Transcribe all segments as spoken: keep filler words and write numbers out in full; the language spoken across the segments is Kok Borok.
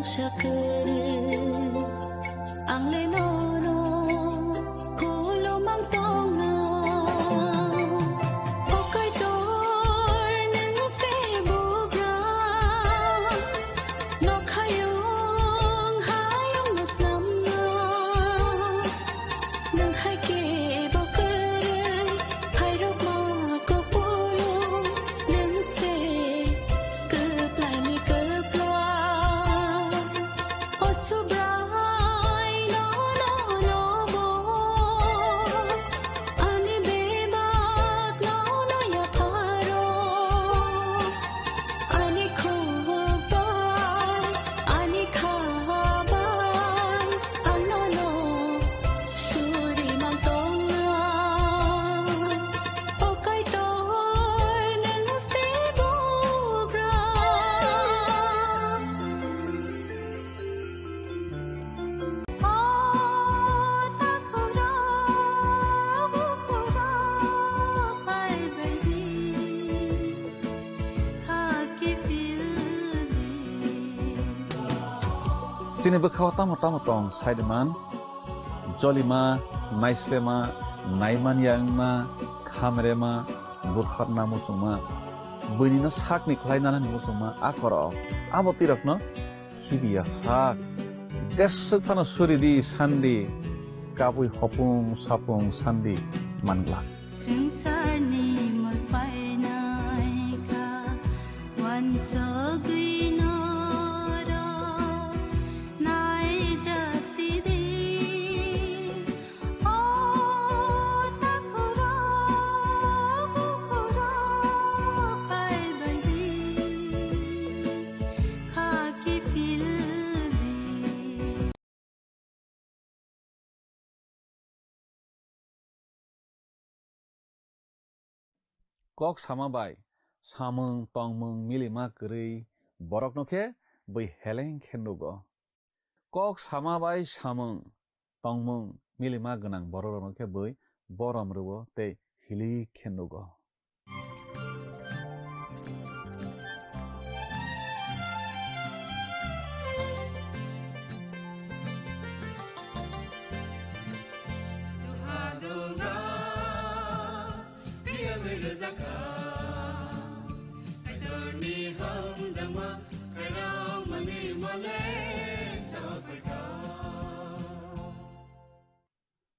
Sakhe ang le nono khulumang tongna. O Kaitor, nwng se bugra, nokhayung hayung no slamna. Nwng hai khe bo kwrwi phairokma kok phuru, nwng se kwplaini kwpla. O Subrai no, no, no bo, ani bebak no, no yapharo. Ani khuk bai, ani kha bai, ang nono suri mang tongna. O Kaitor, nwng se bugra. O takhuk rok, bukhuk rok phai bai di. Chini bwkhao tamo tamo tong saiman, jolima, naislema, naimanya wngma, khamrema, butharna muchungma, buinino sakni khlai nanani muchungma, a korok, abo twi rokno khibiya sak. Jeswk phano suri di sandi, kabui hopung sapung sandi manglak. Swngcharni mol painai kha, uansugwi norok naijasidi. O takhuk rok, bukhuk rok phai bai di, khaki phil di. Kok sama bai samung tongmung milima kwrwi borokno khe bui heleng khe nugo. Kok sama bai samung tongmung milima gwnang bororokno khe bui borom rwo tei hilik khe nugo.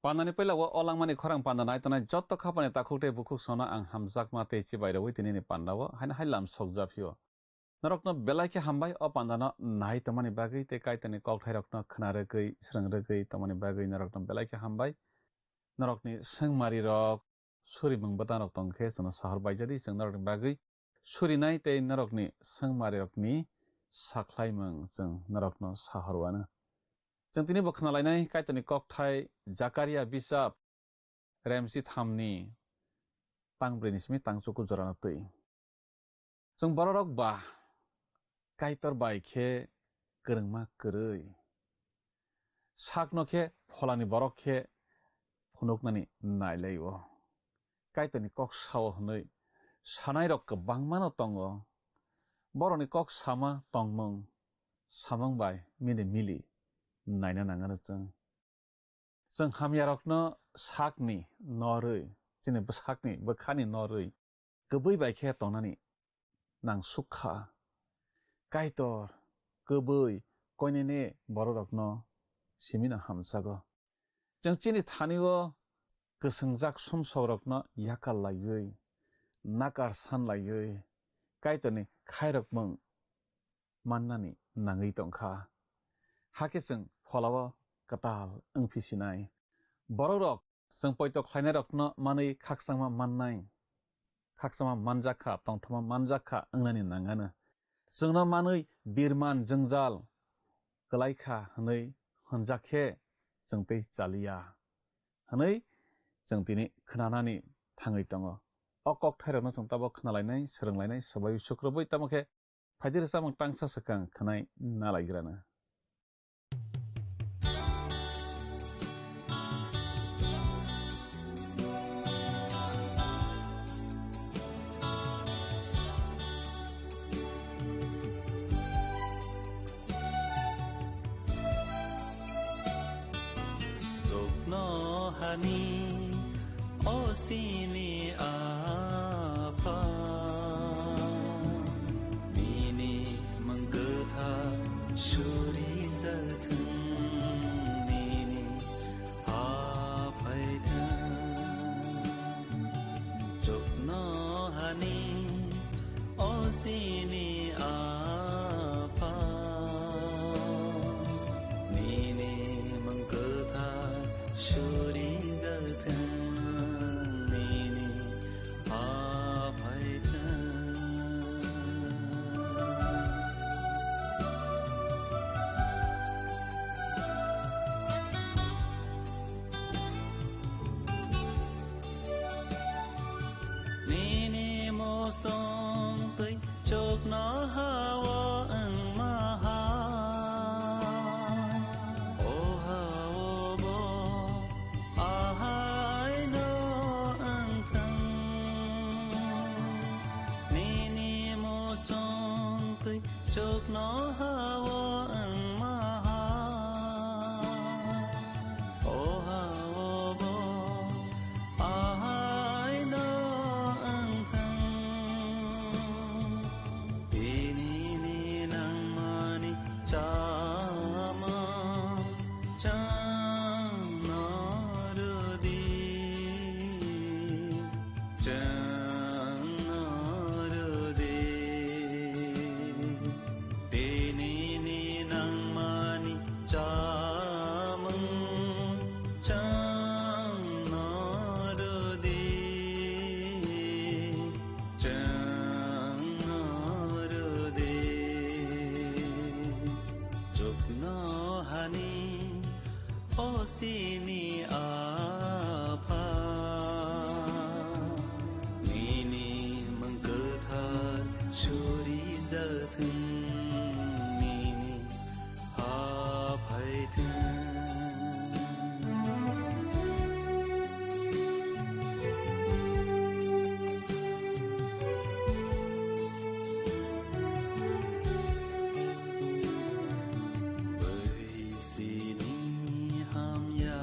Pandani puila o langmani khorang panda nai tongnai jotto khapani takhuk tei bukhuk sono ang hamjakma tei chibai rwui tinini panda o haino hai lam sokjaphio. Norokno belai khe hambai o pandano nai tongmani bagwi tei Kaitorni kokthairokno khna rwgwi, srwng rwgwi tongmani bagwi norokno belai khe hambai. Norokni swngmari rok, suri mung bwtang rok tong khe chwngno sahor baijadi, chwng norokni bagwi surinai tei norokni swngmari rokni sakhlaimung chwng norokno sahor wano. Chwng tini bo khna lainai Kaitorni kokthai Jakaria bisap remsi thamni tang brwi ni simi tang chuku jorano twi. Chwng bororok ba Kaitor bai khe kwrwngma kwrwi. Sakno khe pholani borok khe phunuknani nai lai-o. Kaitorni kok sao hwnwi sanairok kwbangmano tongo. Borokni kok sama tongmung, samung bai mili mili naina nangano chwng. Chwng hamyarokno sakni norwi, chini bwsakni bwkhani norwi kwbwi bai khe tongnani nangsuk kha. Kaitor kwbwi koinene bororokno simino hamjago. Chwng chini thani-o kwswngjak sumsokrokno yakar laiwi, nakar san laiwi, Kaitorni khairokmung mannani nangwi tongkha. Hakhe chwng pholao kwtal wngphi sinai. Borokrok chwng poito khlainairokno manwi khakchangma mannai, khakchangma manjak kha, tongthokma manjak kha wngnani nangano. Chwngno manwi birman jwngjal kwlai kha hwnwi hwnjak khe chwng tei chaliya hwnwi chwng tini khnanani thangwi tongo. O kokthairokno chwng tabok khnalainai, swrwnglainai, swbai sukrubwi, tamo khe phaidi rwchapmung tangsa swkang khwnai nalaigrana. Ani o sini Apha, nini mwng kwthar suri jathwng, nini ha phaithwng. Chukno hani o sini Apha, nini mwng kwthar suri jathwng, nini ha phaithwng. Nini mosong twi chukno hao wngma ha. O hao bo ahai no wngthwng. Nini mosong twi chukno hao wngma ha. O hao bo ahai no wngthwng. Tini ni nangmani chamung chwngno rwdi, chwngno rwdi. Tini ni nangmani chamung chwngno rwdi, chwngno rwdi. Chukno hani o sini Apha, nini mwng kwthar suri jathwng, nini ha phaithwng. Bai sini hamya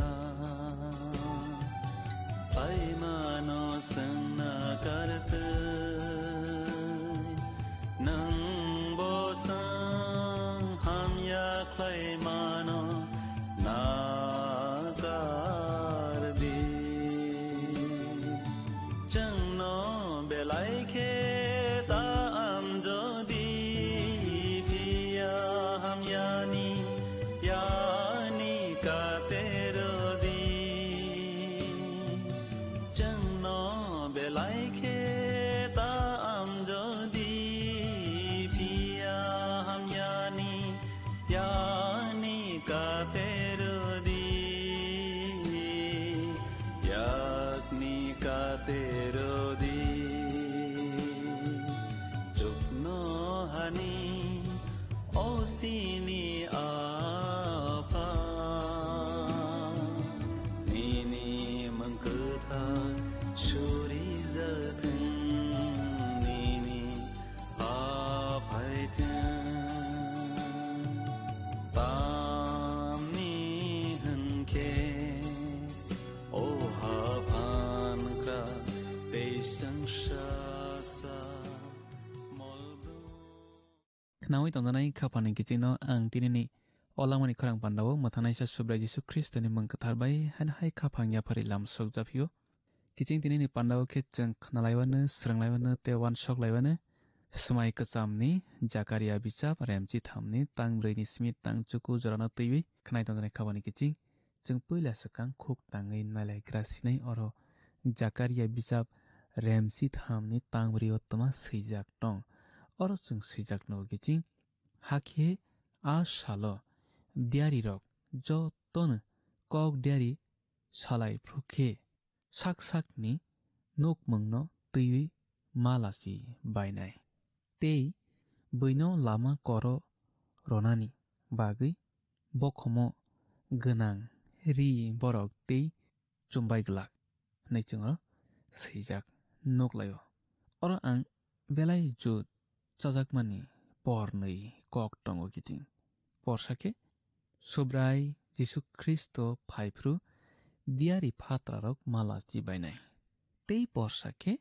khlaimano chwng nakartwi, nwng bo chwng hamya khlaimano nakardi. Chwngno belai khe ta amjodi, phiya hamyani yani kate rwdi. Chwngno belai khe ta amjodi, phiya hamyani yani kate rwdi, yakni kate rwdi. Chukno hani o sini Apha, nini mwng kwthar suri jathwng, nini ha phaithwng. Tamni hwn khe o ha phan kra tei swngchar mol bru. Khnaui tongjanai khaphangni kichingno ang tinini o langmani khorang pandao mwthangnaisa Subrai Jisu Khristoni mwng kwthar bai haino hai khaphang yaphari lam sokjaphio. Kiching tinini pandao khe chwng khnalaiwano, swrwnglaiwano tei uansuk laiwano. Swmai kwchamni Jakaria bijap, remchi thamni tang brwini simi tang chuku jorano twiwi khnai tongjaknai khaphangni kiching. Chwng puila swkang khuk tangwi nailaigra sinai oro Jakaria bijap, remchi thamni tang brio twma swijak tong. Oro chwng swijak nugo kiching. Hakhe a salo diarirok jotono kok diari salai phru khe sak sakni nukmungno twiwi malachi bainai. Tei buino lama koro ronani bagwi bokhomo gwnang ri borok tei chumbai glak, hwnwi chwngno swijak nuklaio. Oro ang belai jut chajakmani pornwi kok tongo kiching. Porsa khe Subrai Jisu Khristo phaiphru diyari phatrarok mala chibainai. Tei porsa khe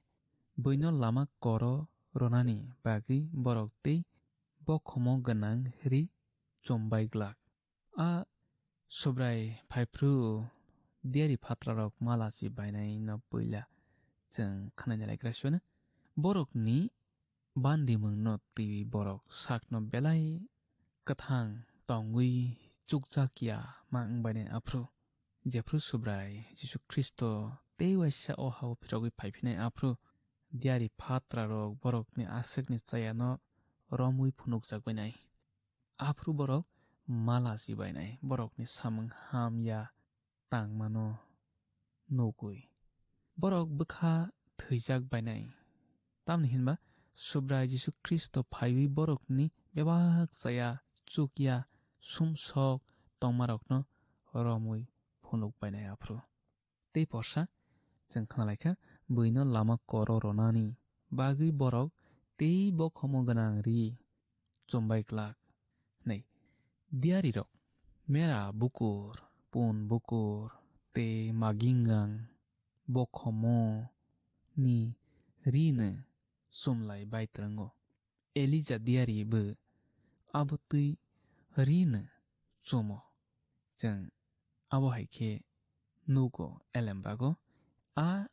buino lama koro ronani bagwi borok tei bokhomo gwnang ri chumbai glak. A Subrai phaiphru diyari phatrarok mala chibainaino puila chwng khwnai nailagra sino. Borokni bandimungno twiwi borok sakno belai kwthang tongwi chukjak ya ma wngbainai aphru. Jephru Subrai Jisu Khristo tei waisa o hao phirogwi phaiphinai aphru diyari phatrarok borokni aswkni chayano romwi phunukjakbainai. Aphru borok mala chibainai, borokni samung hamya tangmano nugwi. Borok bwkha thwijak bainai. Tamni hinba Subrai Jisu Khristo phaiwi borokni bebak chaya chukya sumsok tongmarokno romwi phunuk bainai aphru. Tei porsa chwng khnalaikha, buino lama koro ronani bagwi borok tei bokhomo gwnang ri chumbai glak hwnwi. Diyarirok mera bukur, pun bukur tei magingang bokhomo ni rino chumlai bai twrwngo. Elija diyari bo abo twi rino chumo. Chwng abo hai khe nugo elembago a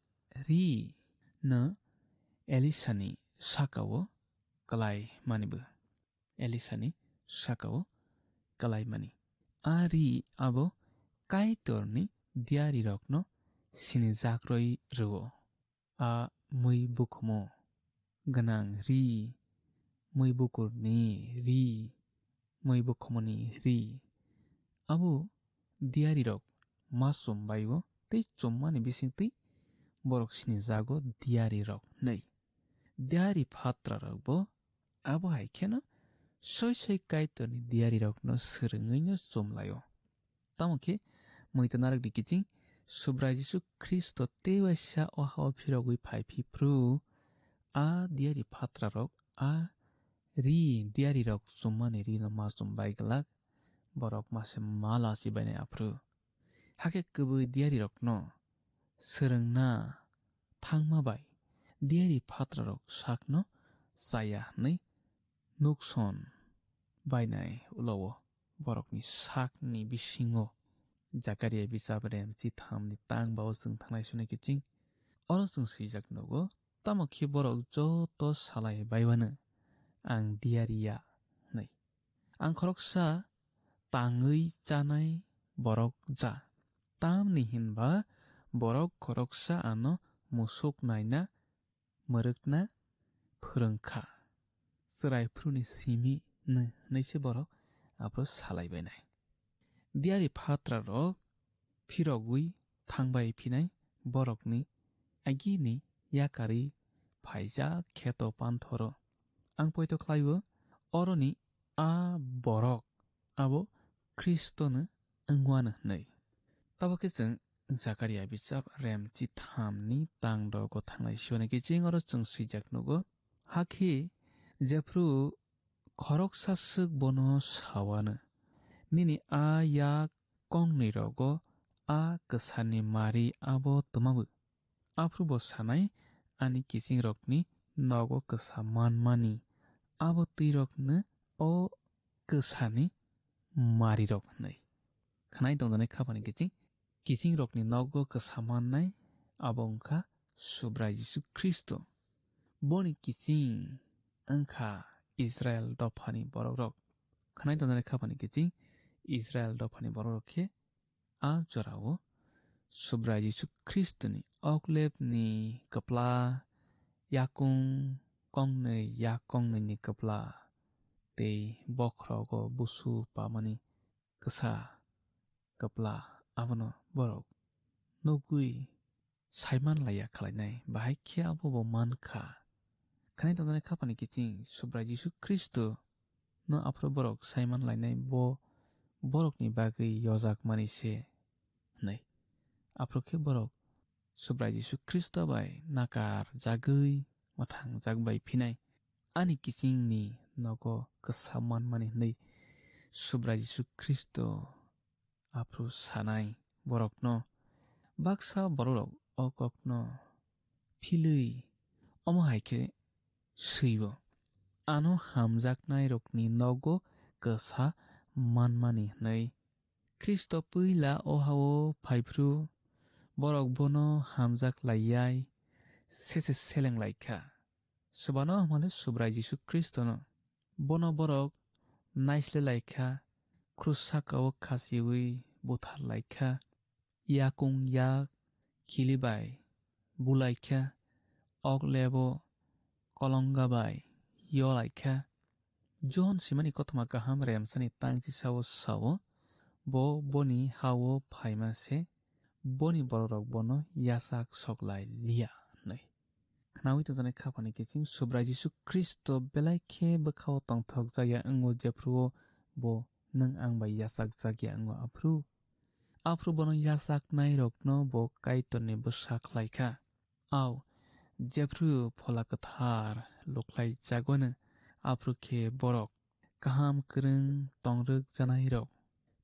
ri no Elisani sakao kwlai manibo. Elisani sakao kwlai mani. A ri abo Kaitorni diyarirokno sinijakroi rwo. A mui bukhumu gwnang ri, mui bukurni ri, mui bukhumuni ri. Abo diyarirok ma chumbai-o tei chummani bisingtwi borok sinijago diyarirok hwnwi. Diyari phatrarokbo abo hai kheno soi soi Kaitorni diyarirokno swrwngwi-no chumlai-o. Tamo khe muitu narwkni kiching Subrai Jisu Khristo tei waisa o ha-o phirogwi phai phi phru, a diyari phatrarok a ri diyarirok chummani rino ma chumbai glak, borok ma se ma lachi bainai aphru. Hakhe kwbwi diyarirokno swrwngna thangma bai diyari phatrarok sakno chaya hwnwi nukson bainai ulo-o borokni sakni bisingo. Jakaria bichap rem chithamni tang bao chwng thanglai swnai kiching. Oro chwng swijak nugo, tamo khe borok joto salai baiwano ang diyari ya hwnwi. Ang khoroksa tangwi chanai borok ja. Tamni hinba borok khoroksa ano musuk naina mwrwkna phwrwng kha. Chwrai phuruni simi nw hwnwi se borok aphuru salai bainai. Diyari phatrarok phirogwi thangbai phinai borokni agini yakarwi phaijak kheto panthoro. Ang poito khlai-o, oroni a borok abo Khristono wngwano hwnwi. Tabok khe chwng Jakaria bichap rem chithamni tang dogo thanglai siyoni kiching oro chwng swijak nugo. Hakhe jephru khoroksa swk bono sawano, "Nini a yak kongnwi rogo a kwsani mari abo twmabu?" Aphuru bo sanai, "Ani kichingrokni nogo kwsa manmani abo twirokno o kwsani marirok," hwnwi. Khwnai tongjaknai khapani kiching, kichingrokni nogo kwsa mannai abo wngkha Subrai Jisu Khristo. Boni kiching wngkha Israil dophani borokrok. Khwnai tongjaknai khapani kiching, Israil dophani borokrok khe a jorao Subrai Jisu Khristoni oklepni kwpla, yakung kongnwi yak kongnwini kwpla tei bokhrogo busu pamani kwsa kwpla, abono borok nugwi saiman laiya khlainai, bahai khe abo bo man kha. Khwnai tongjaknai khapani kiching Subrai Jisu Khristo no aphuru borok saiman lainai, bo borokni bagwi yojak mani se hwnwi. Aphuru khe borok Subrai Jisu Khristo bai nakar jagwi mwthang jak bai phinai, "Ani kichingni nogo kwsa manmani," hwnwi Subrai Jisu Khristo aphuru sanai borokno, Baksa bororok o kokno philwi omo hai khe swi-o, "Ano hamjaknairokni nogo kwsa manmani," hwnwi. Khristo puila o ha-o phai phru borok bono hamjak lai yai se se seleng lai kha. Swbano hwnmale Subrai Jisu Khristono. Bono borok naisle lai kha, krus saka-o khasiui buthar lai kha. Yakung yak kili bai bulai kha, ok lebo kolonga bai yolai kha. Johon simani kothoma kaham remsani tangchi sao sao, bo boni ha-o phaima se, boni bororok bono yasak sok lai liya hwnwi. Khnaui tongjaknai khaphani kiching Subrai Jisu Khristo belai khe bwkha-o tongthok jakya wngo, jephru-o bo nwng ang bai yachakjak ya wngo aphru. Aphru bono yachaknairokno bo Kaitorni bwsa khlai kha. Au, jephru Phola Kwthar lukhlai jagwano, aphru khe borok kaham kwrwng tongrwk janairok,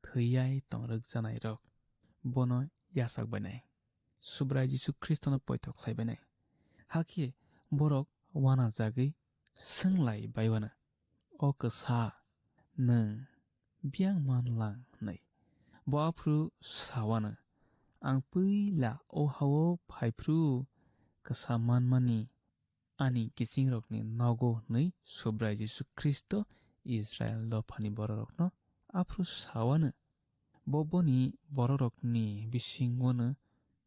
thwi yai tongrwk janairok bono yachak bainai. Subrai Jisu Khristono poito khlai bainai. Hakhe borok uanajagwi swnglai baiwano, "O kwsa, nwng biyang man lang?" hwnwi. Bo aphru sawano, "Ang puila o ha-o phai phru kwsa manmani ani kichingrokni nogo," hwnwi Subrai Jisu Khristo Israil dophani bororokno aphru sawano. Bo boni bororokni bisingono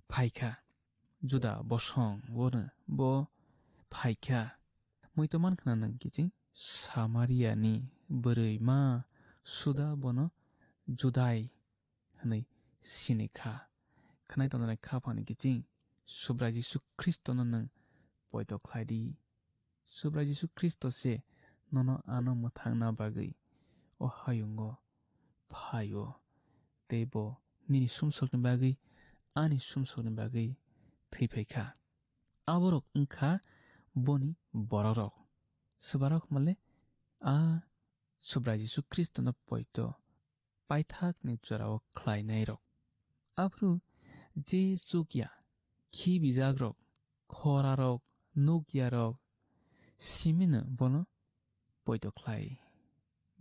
phai kha, Juda bosongono bo phai kha. Muitu man khna nwng kiching Samariani bwrwi ma suda bono Judai hwnwi sini kha. Khwnai tongjaknai khaphani kiching Subrai Jisu Khristono nwng poito khlai di. Subrai Jisu Khristo se nono ano mwthangna bagwi o hayungo phai-o, tei bo nini sumsokni bagwi, ani sumsokni bagwi thwi phai kha. Aborok wng kha boni bororok. Swbarok hwnmale a Subrai Jisu Khristono poito paithakni jorao khlainairok. Aphuru je chukya, khibijakrok, khorarok, nukyarok simino bono poito khlai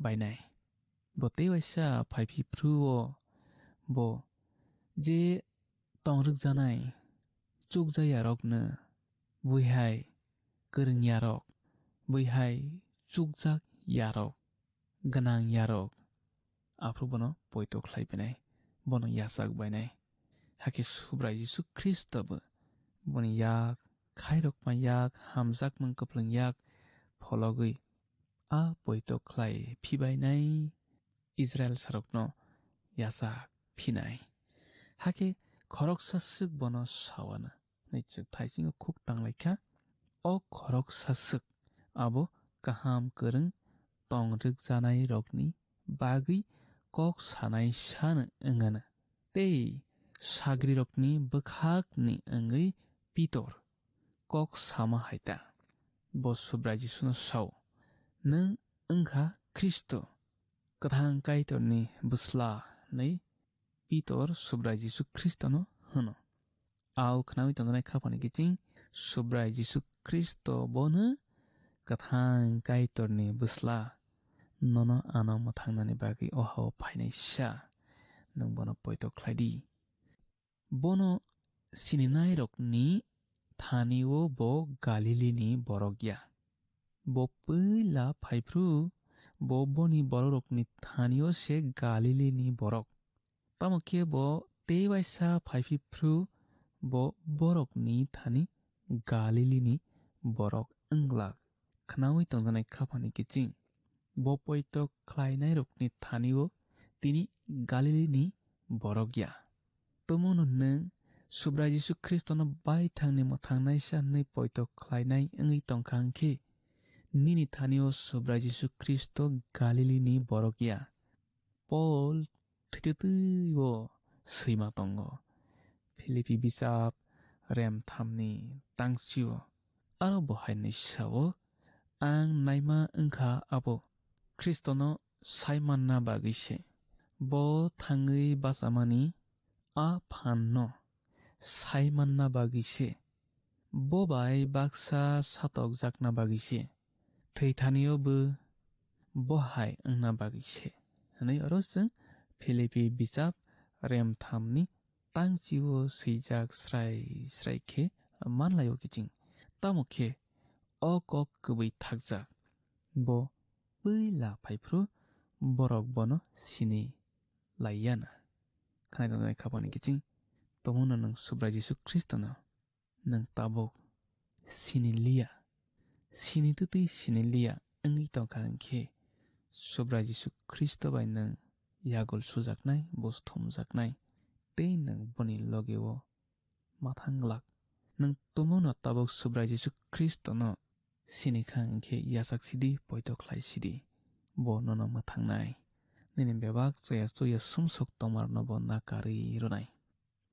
bainai. Bo tei waisa phai phipru-o bo je tongrwkjanai chukjakyarokno buihai kwrwngyarok, buihai chukjakyarok, gwnang yarok, aphuru bono poito khlai bainai, bono yachak bainai. Hakhe Subrai Jisu Khristo bo boni yak, khairokma yak, hamjakmung kwplwng yak phologwi a poito khlai phibainai Israil sarokno yachak phinai. Hakhe khoroksa swk bono sawano. Hwnwi chwk thaisingo khuk tanglaikha. O khoroksa swk abo kaham kwrwng tongrwkjanairokni bagwi kok sanai sano wngano, tei sagrirokni bwkhakni wngwi Pitor kok sama hai ta. Bo Subrai Jisuno sao, "Nwng wngkha Khristo, kwthang Kaitorni bwsla," hwnwi Pitor Subrai Jisu Khristono hwno. Au khnaui tongjaknai khaphani kiching Subrai Jisu Khristo bono kwthang Kaitorni bwsla, nono ano mwthangnani bagwi o hao phainai sa, nwng bono poito khlai di. Bono sininairokni thani-o bo Galilini borok ya. Bo puila phaiphru bo boni bororokni thani-o se Galilini borok. Tamo khe bo tei waisa phaiphru bo borokni thani Galilini borok wng glak. Khnaui tongjaknai khaphani kiching. Bo poito khlainairokni thani-o tini Galilini borok ya. Tomono nwng Subrai Jisu Khristono baithangni mwthangnaisa hwnwi poito khlainai wngwi tongkha hwnkhe, nini thani-o Subrai Jisu Khristo Galilini borok ya. Pol thwitwi twi-o swima tongo. Philippi bichap rem thamni tangsio aro bo hai hwnwi sao, "Ang naima wngkha abo Khristono sai manna bagwi se. Bo thangwi bachamani a phanno sai manna bagwi se, bo bai baksa satokjakna bagwi se, thwi thanio bo bo hai wngna bagwi se, hwnwi oro chwng Philippi bichap rem thamni tangchio swijak srai srai khe manlaio kiching. Tamo khe o kok kwbwi thakjak, bo puila phaiphru borok bono sini laiyana. Khnai tongjaknai khapani kiching, tomono nwng Subrai Jisu Khristono nwng tabuk sini liya, sini twtwi sini liya wngwi tongkha hwnkhe, Subrai Jisu Khristo bai nwng yagul sujaknai, bus thumjaknai, tei nwng boni logeo mathang glak. Nwng tomono tabuk Subrai Jisu Khristono sini kha hwnkhe yachak sidi, poito khlai sidi, bo nono mwthangnai. Nini bebak chaya chuya sumsok tongmarno bo nakarwi rwnai.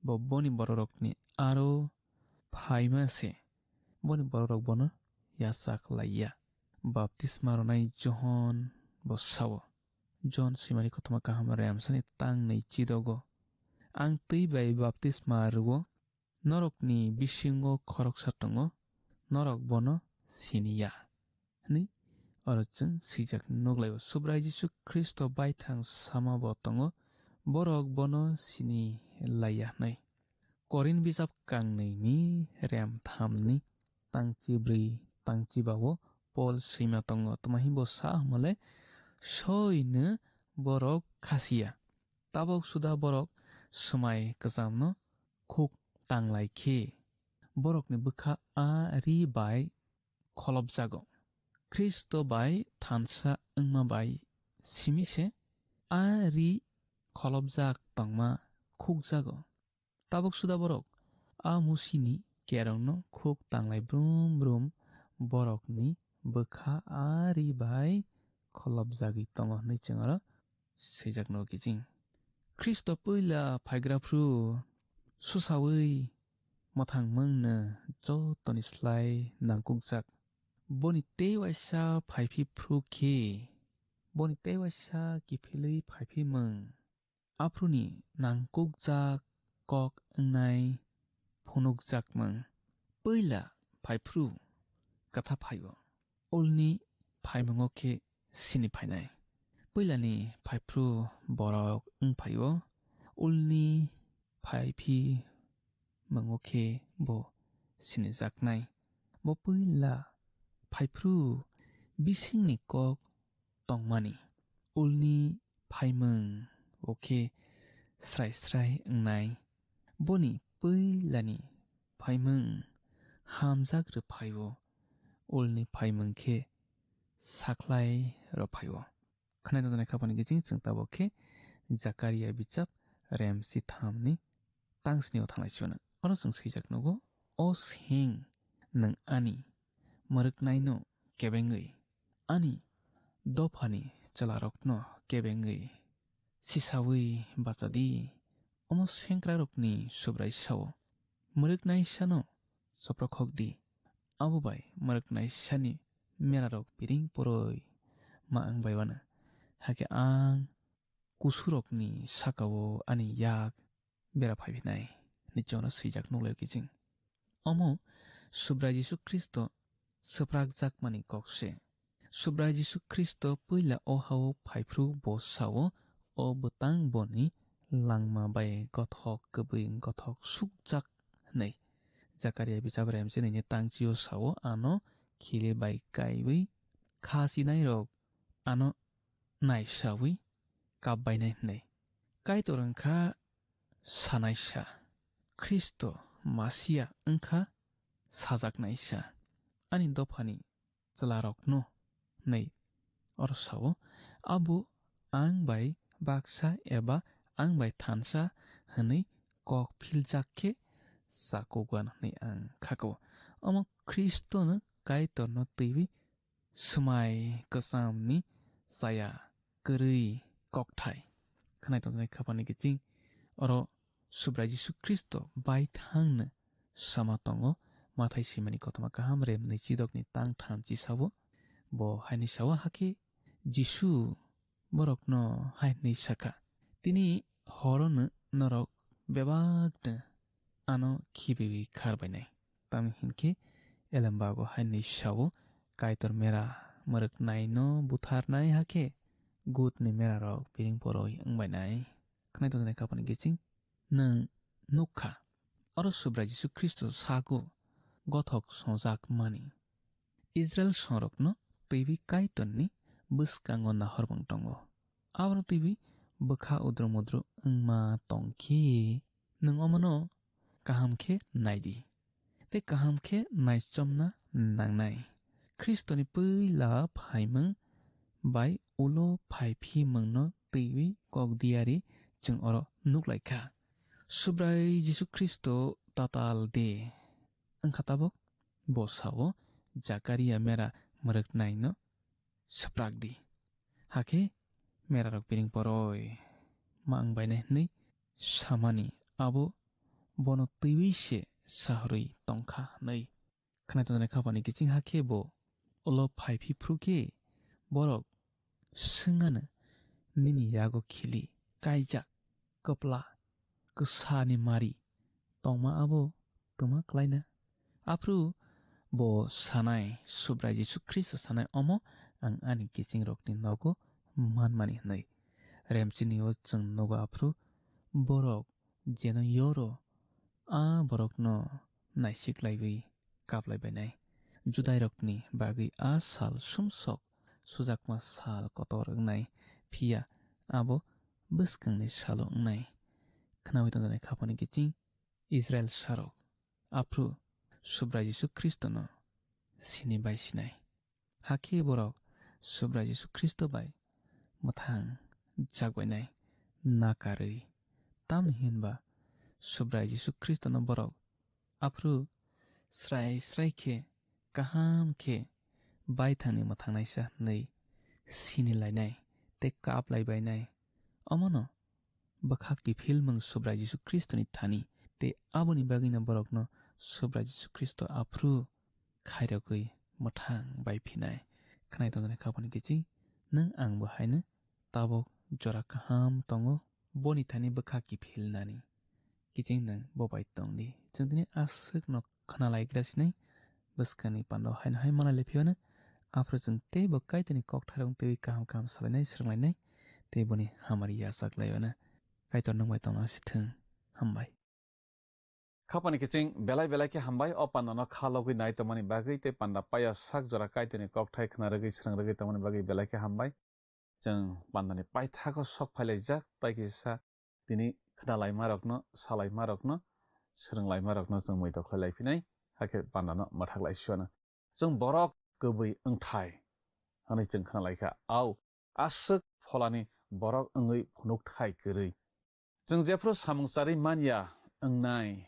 Bo boni bororokni aro phaima se, boni bororok bono yachak laiya. Baptisma rwnai Johon bo sao, Johon swimani kothoma kaham remsani tang nwi chidogo, "Ang twi bai baptisma rwo, norokni bisingo khoroksa tongo, norok bono siniya," hwnwi oro chwng swijak nuklaio. Subrai Jisu Khristo baithang sama bo tongo, borok bono sini laiya hwnwi. Korin bijap kangnwi ni rem thamni tangchi bwrwi tangchi bao Pol swima tongo, tamo hinbo sa hwnmale soino borok khasiya. Tabok suda borok swmai kwchamno khuk tanglai khe, borokni bwkha a ri bai kholopjago. Khristo bai thansa wngma bai simi se a ri kholopjak tongma khukjago. Tabok suda borok a musini kerongno khuk tanglai brum brum borokni bwkha a ri bai kholopjagwi tongo hwnwi chwng oro swijak nugo kiching. Khristo puila phaigra phru susawi mwthangmungno jotoni slai nangkukjak. Boni tei waisa phaiphi phru khe, boni tei waisa kiphilwi phaiphi mung. Aphuruni nangkukjak kok wngnai phunukjakmung. Puila phaiphru kwtha phaio. Ulni phaimungo khe sini phainai. Puilani phaiphru borok wng phaio. Ulni phaiphi mungo khe bo sinijaknai. Bo puila phaiphru bisingni kok tongmani. Ulni phaimung o khe srai srai wngnai. Boni puilani phaimung hamjak rw phaio. Ulni phaimung khe sakhlai rw phaio. Khwnai tongjaknai khapani kiching chwng tabok khe Jakaria bichap rem sithamni tangsni o thanglai sibana. Oro chwng swijak nugo, "O seng, nwng ani mwrwknaino kebengwi, ani dophani chwlarokno kebengwi sisawi bacha di." Omo sengkrakrokni Subrai sao, "Mwrwknaisano soprokhok di, abo bai mwrwknaisani merarok biring poroi ma wng bai uanw, hakhe ang kusurokni saka-o ani yak bera phai phinai," hwnwi chwngno swijak nuklaio kiching. Omo Subrai Jisu Khristo swprakjakmani kok se. Subrai Jisu Khristo puila o ha-o phaiphru bo sao, "O bwtang boni langma bai gothok kwbwi gothok sukjak," hwnwi. Jakaria bichap rem chinini tangchio sao, "Ano khili bai kaiwi kha chinairok ano naisawi kap bainai," hwnwi. Kaitor wngkha sanaisa, Khristo Masia wngkha sajaknaisa. Ani dophani chwlarokno hwnwi oro sao, abo ang bai baksa eba ang bai thansa hwnwi kok philjak khe chakugwan hwnwi ang khakao. Omo Khristono Kaitorno twiwi swmai kwchamni chaya kwrwi kokthai. Khwnai tongjaknai khapani kiching oro Subrai Jisu Khristo baithangno sama tongo. Mathai simani kothoma kaham rem nwi chidokni tang tham chisao. Bo haini sao, hakhe Jisu borokno hai hwnwi sakha, "Tini horono norok bebakno ano khibiwi kharbainai. Tamni hinkhe elembago hai hinwi sao, Kaitor mera mwrwknaino butharnai hakhe gutni merarok piring poroi wngbainai. Khwnai tongjaknai khapani kiching nwng nukha, oro Subrai Jisu Khristo sago gothok songjakmani. Israil songrokno twiwi Kaitorni bwskango nahorbwng tongo. Abono twiwi bwkha udro mudro wngma tongkhe nwng omono kaham khe naidi, tei kaham khe naichomna nangnai. Khristoni puila phaimung bai ulo phaiphimungno twiwi kok diyari chwng oro nuklaikha. Subrai Jisu Khristo tatal de wngkha tabuk? Bo sao, Jakaria mera mwrwknaino swprak di. Hakhe merarok piring poroi ma wng bainai hwnwi samani abo bono twiwi se sahorwi tongkha hwnwi. Khwnai tongjaknai khapani kiching hakhe bo ulo phai phiphru khe borok swngano, "Nini yago khili kaijak kwpla kwsani mari tongma abo twma klaina?" Aphru bo sanai, Subrai Jisu Khristo sanai, "Omo ang ani kichingrokni nogo manmani," hwnwi. Remchini o chwng nugo aphru borok jeno yoro a borokno naisiklaiwi kaplaibainai. Judairokni bagwi a sal sumsok sujakma sal kotor wngnai, phiya abo bwskangni salo wngnai. Khnaui tongjaknai khapani kiching Israil sarok aphru Subrai Jisu Khristono sini bai sinai. Hakhe borok Subrai Jisu Khristo bai mwthang jakbainai nakarwi. Tamni hinba Subrai Jisu Khristono borok aphru srai srai khe, kaham khe baithangni mwthangnaisa hwnwi sinilainai tei kaplaibainai. Omono bwkhak kiphilmung Subrai Jisu Khristoni thani, tei aboni bagwino borokno Subrai Jisu Khristo aphru khairogwi mwthang bai phinai. Khwnai tongjaknai khapani kiching, nwng ang bo haino tabuk jora kaham tongo, boni thani bwkhak kiphilnani. Kiching nwng bo bai tongdi. Chwng tini aswkno khwnalaigra sinai, bwskangni pandao haino hai manlaiphiyano. Aphuru chwng teibo Kaitorni kokthairokno twiwi kaham kaham salainai, swrwnglainai, tei boni hamari yachaklaiyano. Kaitor nwng bai tongna sithwng. Hambai. Khapani kiching belai belai khe hambai o pandano kha logwi nai tongmani bagwi tei panda paiya sak jora Kaitorni kokthai khna rwgwi swrwng rwgwi tongmani bagwi belai khe hambai. Chwng pandani paithago sok phailaijak, tai kisa tini khnalaimarokno, salaimarokno, swrwnglaimarokno chwng muitok khlai laiphinai, hakhe pandano mwthak lai siwano. Chwng borok kwbwi wngthai hwnwi chwng khnalaikha, au aswk pholani borok wngwi phunukthai kwrwi. Chwng jephru samung charwi man ya wngnai,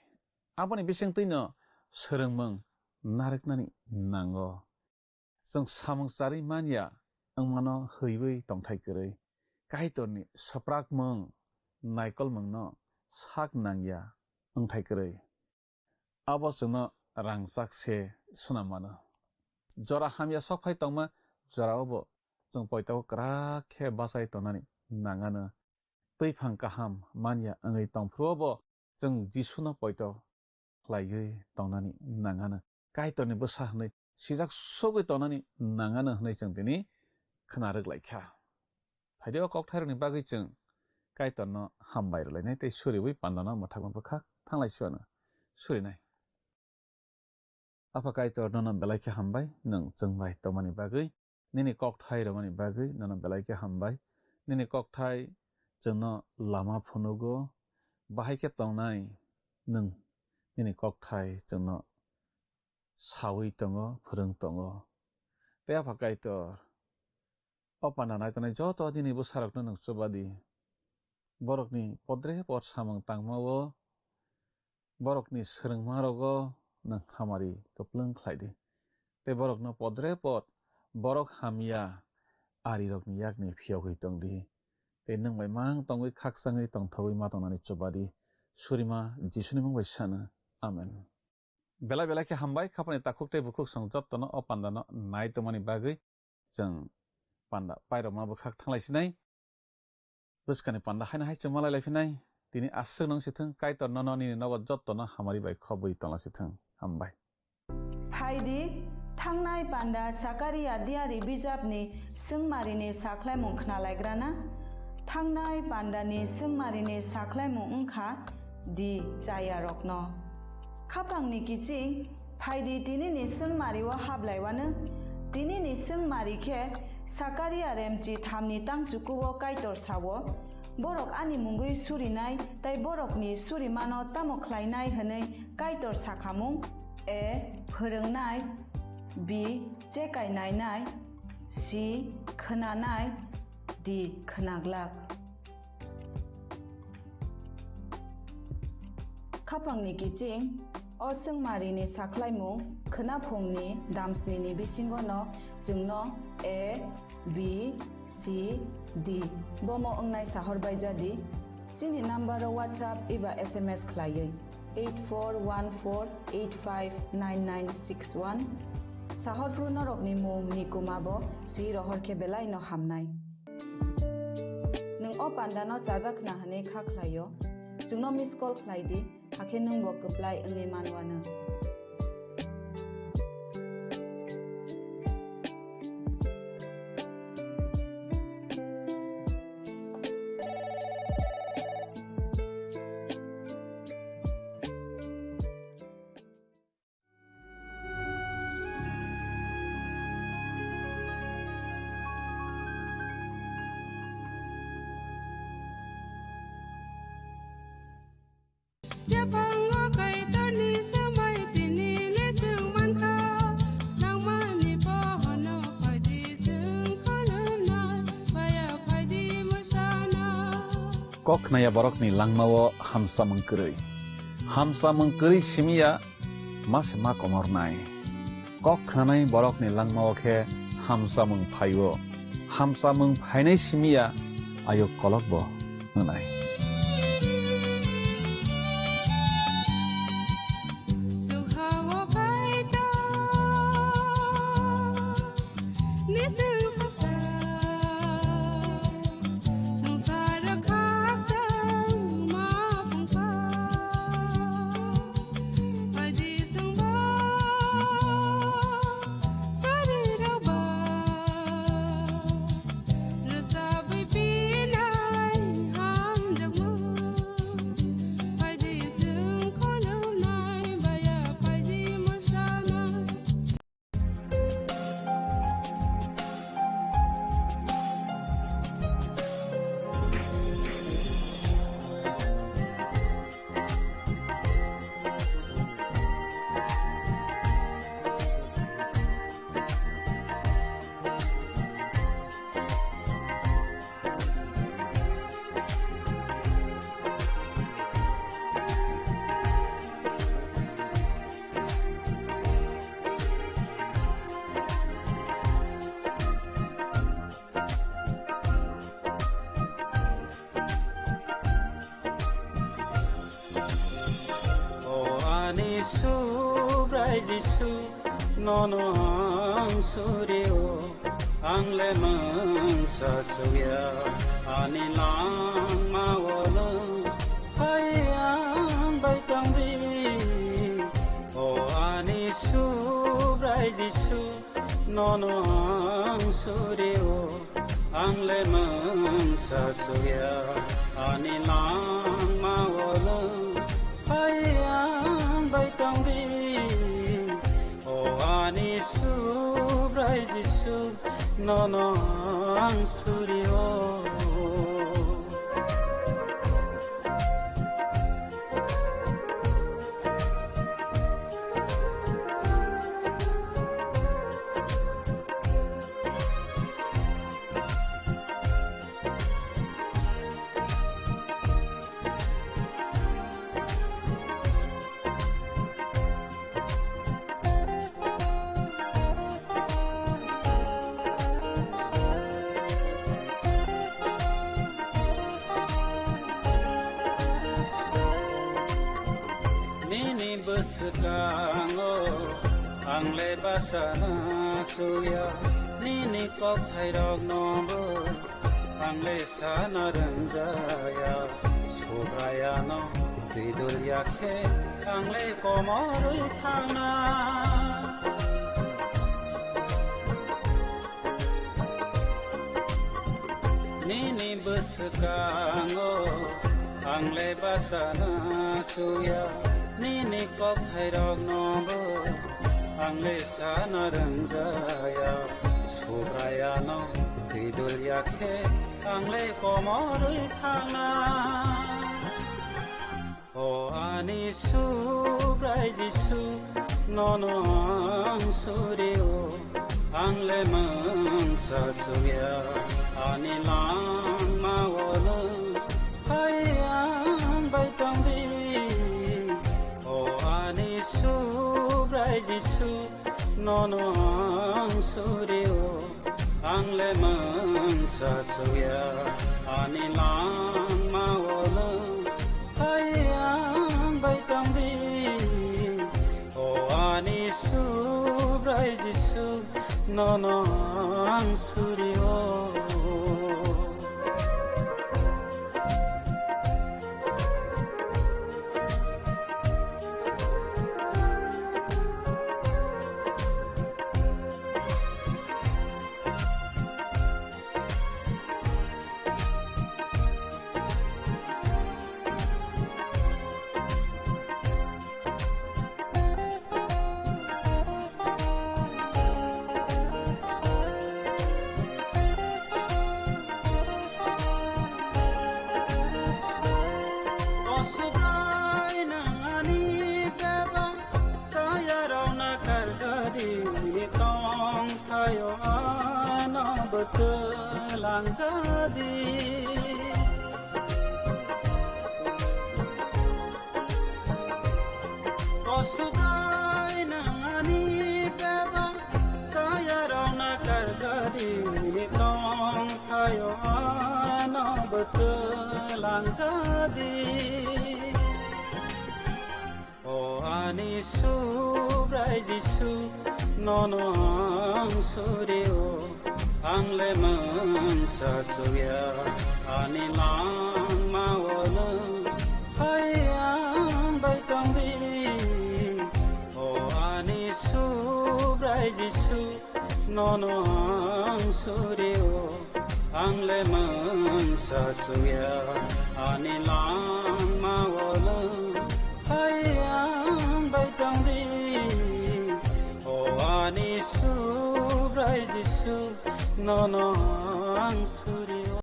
aboni bisingtwino swrwngmung narwknani nango. Chwng samung charwi man ya wngmano hwiwi tongthai kwrwi, Kaitorni swprakmung naikolmungno sak nang ya wngthai kwrwi. Abo chwngno rangchak se swnam mano. Jora hamya sok phai tongma jorao bo chwng poito kwrak khe bachai tongnani nangano. Twiphang kaham man ya wngwi tongphuru bo chwng Jisuno poito khlaiwi tongnani nangano. Kaitorni bwsa hwnwi sijak sogwi tongnani nangano hwnwi chwng tini khna rwk lai kha. Phaidi o kokthairokni bagwi chwng Kaitorno hambai rwlainai tei suriwi pandano mwthangma bwkha thanglai siwano surinai. Apha Kaitor, nono belai khe hambai, nwng chwng bai tongmani bagwi, nini kokthai rwmani bagwi nono belai khe hambai. Nini kokthai chwngno lama phunugo, bahai khe tongnai nwng nini kokthai chwngno saui tongo, phwrwng tongo. Tei Apha Kaitor, o panda nai tongnai joto nini bwsarokno nwng chuba di. Borokni podre pod samung tangmao, borokni swrwngmarogo nwng hamari kwplwng khlai di. Tei borokno podre pod borok hamya arirokni yakni phiyogwi tong di. Tei nwng bai mang tongwi khakchangwi tongthogwi ma tongnani chuba di. Surima Jisuni mung bai sano. Amen. Belai belai khe hambai, khapani takhuk tei bukhuk song jottono o pandano nai tongmani bagwi. Chwng panda pairokma bwkhak thanglai sinai. Bwskani panda haino hai chwng malai lai phinai. tini aswk nung sithwng, Kaitor nono nini nogo jottono hamari bai khobwi tongla sithwng. Hambai. Phaidi, thangnai panda Sakaria diari bijapni swngmarini sakhlaimung khnalaigrana. Thangnai pandani swngmarini sakhlaimung wngkha di chayarokno. Khapangni kiching, phaidi tinini swngmario hablaiwano. Tinini swngmari khe Sakaria remchi thamni tangchukuo Kaitor sao, "Borok ani mungwi surinai tei borokni surimano tamo khlainai?" hwnwi Kaitor sakhamung. A, phwrwngnai. B, chekai nainai. C, khwnanai. D, khwnaglak. Khapangni kiching, o swngmarini sakhlaimung khwnaphungni damsnini bisingono chwngno A, B, C, D bomo wngnai sahor bai jadi. Chini number o WhatsApp eba S M S khlaiwi eight four one four eight five nine nine six one. Sahor phru norokni mung ni kuma bo swi rohor khe belai no hamnai. Nwng o panda no chajak khna hwnwi kha khlaio, chwngno miss call khlai di. Hakhe nwng bo kwplai wngwi manwano. Yaphango Kaitorni swmai tini le chwng mankha, nangmani bohono phaidi chwng khulumnai, baya phaidi mwsana. Kok khnaya borokni langmao hamsamung kwrwi. Hamsamung kwrwi simiya ma se ma komornai. Kok khnanai borokni langmao khe hamsamung phaio. Hamsamung phainai simiya ayuk kolokbo wngnai. O ani Subrai Jisu, nono ang surio, ang le mungsa sugya, ani langmao nwng hai ang bai tongdi. O ani Subrai Jisu, nono ang surio, ang le mungsa sugya, ani langmao nwng hai ang bai tongdi. O ani Subrai Jisu, nono ang surio. Nini bwskango ang le bachana suya, nini kokthairokno bo ang le sana rwngjaya. Subrayano twi dul ya khe ang le komorwi thangna. Nini bwswkango ang le bachana suya, nini kokthairoknobo ang le sana rwngjaya. Subrayano twi dul ya khe ang le komorwi thangna. O ani Subrai Jisu, nono ang surio, ang le mungsa sugya, ani langmao nwng hai ang bai tongdi. O ani Subrai Jisu, nono ang surio, ang le mungsa sugya, ani langmao nwng hai ang bai tongdi. O ani Subrai Jisu, nono ang surio. O Subrai, nwng ani bebak chayarokno karjadi, nini tongthaio ano bwtwlang jadi. O Subrai, nwng ani bebak chayarokno karjadi, nini tongthaio ano bwtwlang jadi. O ani Subrai Jisu, nono ang surio, ang le mungsa sugya, ani langmao nwng hai ang bai tongdi. O ani Subrai Jisu, nono ang surio, ang le mungsa sugya, ani langmao nwng hai ang bai tongdi. O ani Subrai Jisu, nono ang surio.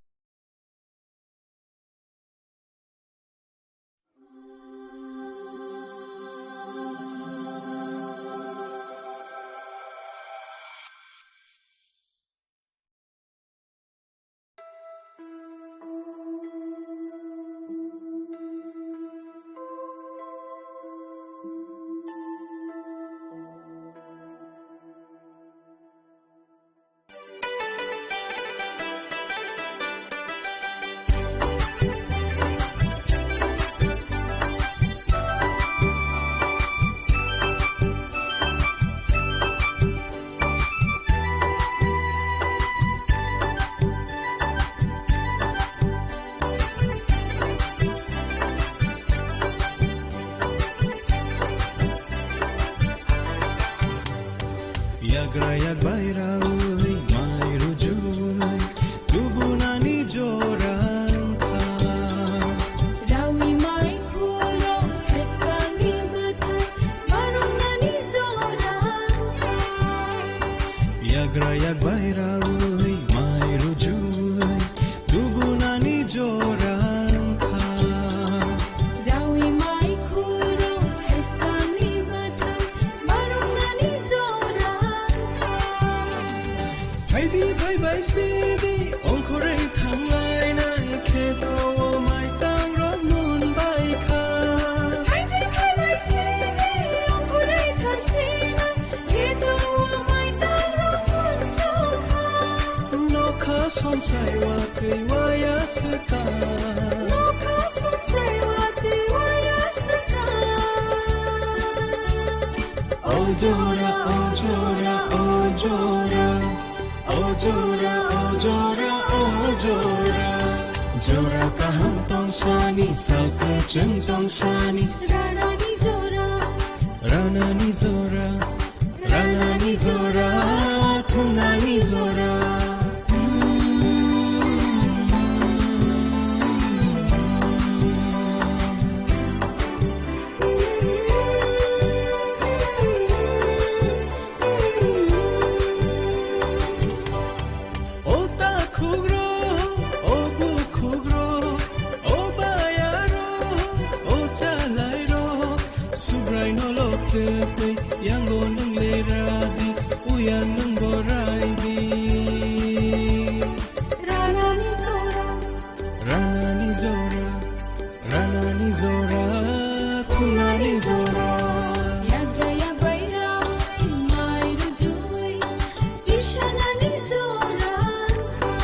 Yagra yak bai raui mai rujui, tubunani jora wngkha. Raui mai khulum Khristoni bwthai, barumnani jora wngkha. Yagra yak bai raui mai rujui, tubunani jora wngkha. Raui mai khulum Khristoni bwthai, barumnani jora wngkha. Phaidi phaibai sidi, ongkhorwi thanglai nai kheto o maitang rok mun bai kha. Phaidi phaibai sidi, ongkhorwi thangsinai kheto o maitang rok mun sukha. Nokha somsai watwi waya swkang. Nokha somsai watwi waya swkang. O jora, o jora, o jora. O jora, o jora, o jora. Jora kaham tongsani sak Chwng tong sani. Ranani jora. Ranani jora. Ranani jora. Thunani jora. O takhukro, o bukhukro, o bayaro, o chalairo, Subraino lok tepui, yango nung leradi, uyang nung boraidi. Ranani jora. Ranani jora. Ranani jora, thunani jora. Yagra yakbai rawi mai rujui, tisanani jora wngkha.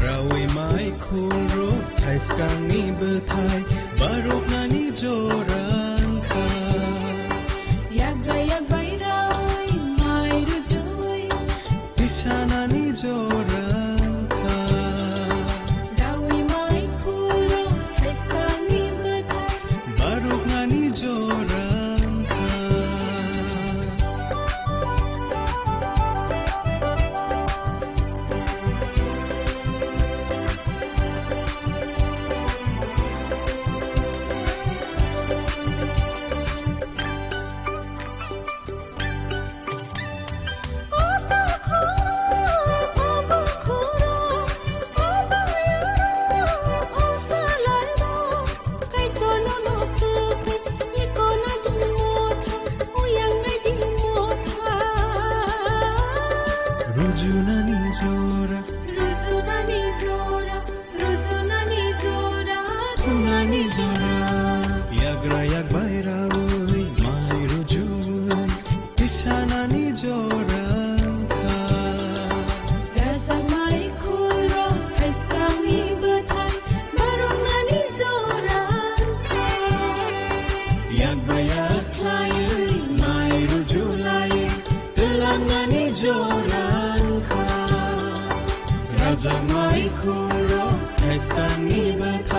Rawi mai khulro, thaiskangni bwthai, baroknani jora wngkha. Yagra yakbai rawi mai rujui, tisanani jora wngkha. Rawi mai khulro, thaiskangni bwthai. Baroknani jora wngkha. Rujunani jora. Rujunani jora. Rujunani jora, thunani jora. Yagra yakbai rawi mai rujui, tisanani jora wngkha. Rajak mai khulro, thaiskangni bwthai, baroknani jora wngkha. Yakbai yakhlaiwi mai rujulai, twlangnani jora wngkha. Rajak mai khulro, thaiskangni bwthai.